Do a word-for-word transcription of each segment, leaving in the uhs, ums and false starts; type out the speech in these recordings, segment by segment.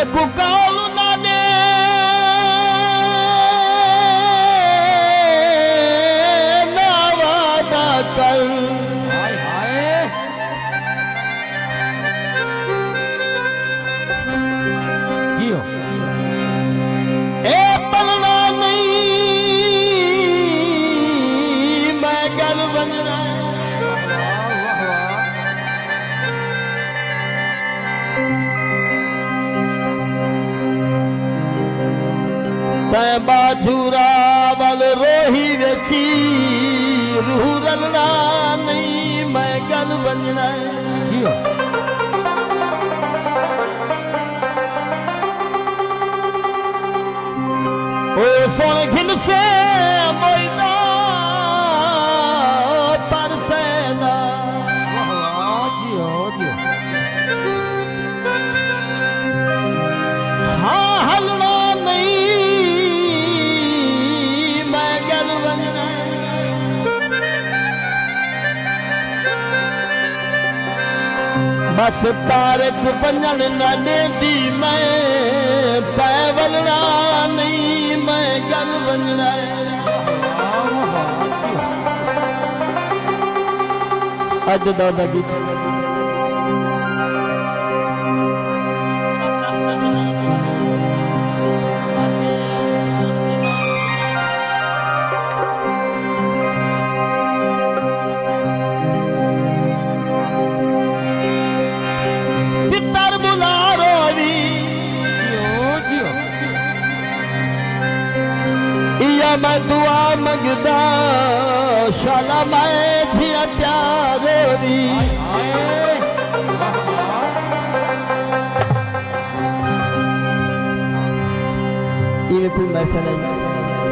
کوں کال نہ ݙے، نہ وعدہ کر۔ ہائے ہائے۔ جیو۔ اے پلڑا نہیں، میں گل ونڄݨا۔ واہ، واہ، واہ۔ تیں ٻاجھورا ول روہی وچی، روح رلݨا نہیں، میں گل ونڄݨا۔ جیو۔ او سݨ گھنسے موئی دا پرسے دا۔ واہ واہ، جیو، جیو۔ ہاں، ہلݨا نہیں، میں گل ونڄݨا۔ بس تارک ونڄݨ نہ ݙیندی میں، تیں ولݨا نہیں، میں گل ونڄݨا ہے۔ اڄ دا دا گیت۔ پتر بلا روی۔ جیو، جیو۔ یا میں دعا منگدا، شالا میں تھیا پیار دی۔ ایویں کوئی محفل ہے،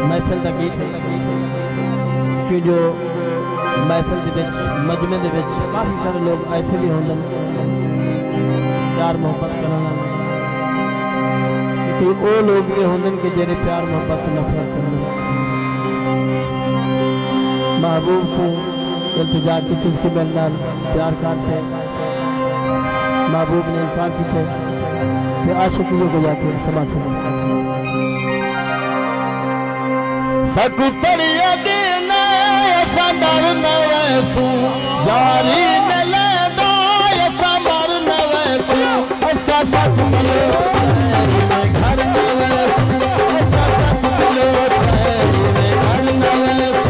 محفل دا گیت ہے، کیوں جو محفل دے وچ، مجمع دے وچ کافی سارے لوگ ایسے بھی ہوندن پیار محبت کرݨ والے۔ تے او لوگ وی ہوندن کہ جیڑھے پیار محبت توں نفرت کریندن۔ محبوب کوں التجا کیتیس کہ میݙے نال پیار کر، تے محبوب نے انکار کیتے، تے عاشق ایہو کجھ آکھے، سماعت فرمائے۔ ساکوں تڑیا دے نہ، اساں ݙر نہ ویسوں، یاری ملے دا، اساں مر نہ ویسوں، اساں سچ بولو، گھر نہ ویسوں، اساں سچ بولو، گھر نہ ویسوں۔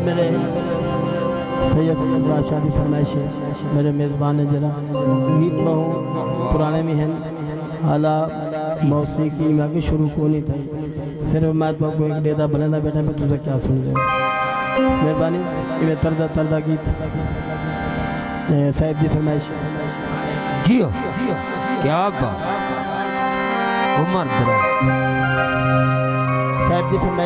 میرے سید راشاں دی فرمائش ہے۔ میرے میزبان نے جڑا گیت بہوں پرانے بھی ہیں، اعلیٰ موسیقی میں کے شروع کو نہیں تھا۔ صرف میں تو کو ایک ڈیدا بنیندا بیٹھا، میں تجھے کیا سن دے۔ مہربانی، ایویں تردا تردا گیت۔ اے، صاحب دی فرمائش۔ جیو، کیا بات۔ عمر دراز۔ صاحب دی فرمائش۔